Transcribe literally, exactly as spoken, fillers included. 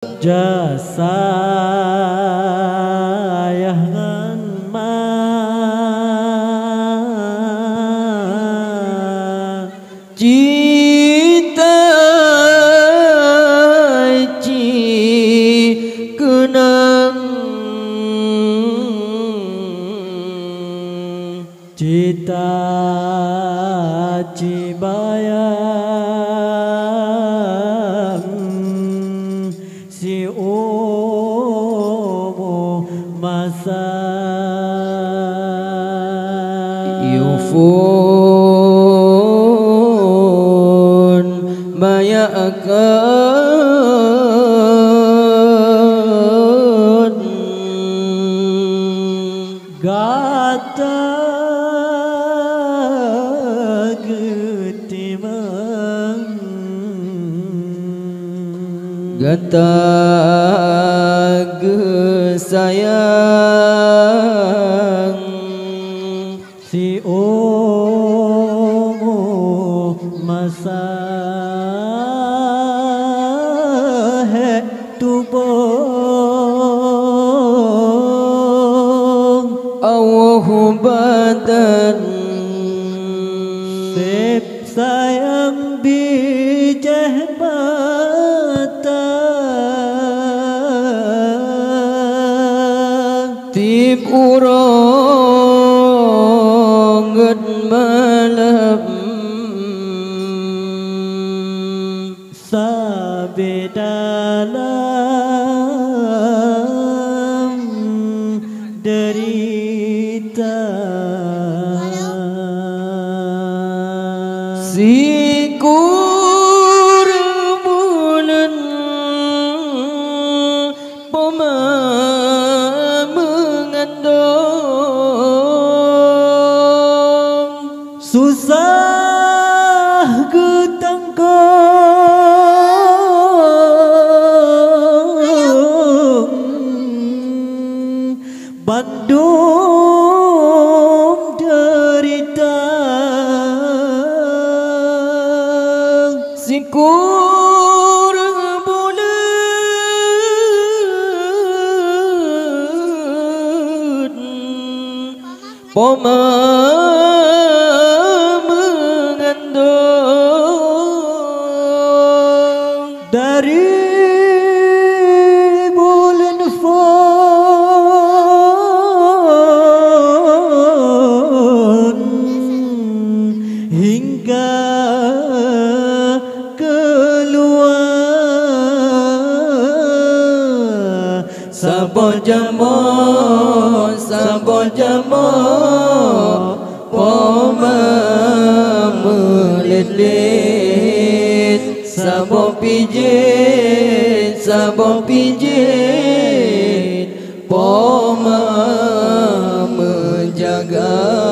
Jasa yah ngon ma cita ci keunong. Cita ci bayang siumu masa. Yufun ma ya'qun. Gata geutimang. Gata geusayang. Siumu masa hek tuboh. Awuh badan. Seb sayang bijéh mata. Tieb uroe ngon malam. Sabe dalam deurita. Sikureueng buleuen poma meungandong. Susah geutangkong bandum deurita. Sikureueng buleuen poma meungandong. Dari buleuen phon hingga keuluwa. Saboh jamoe, saboh jamoe, poma meulet-let. Saboh pijet, saboh pijet, poma meujaga.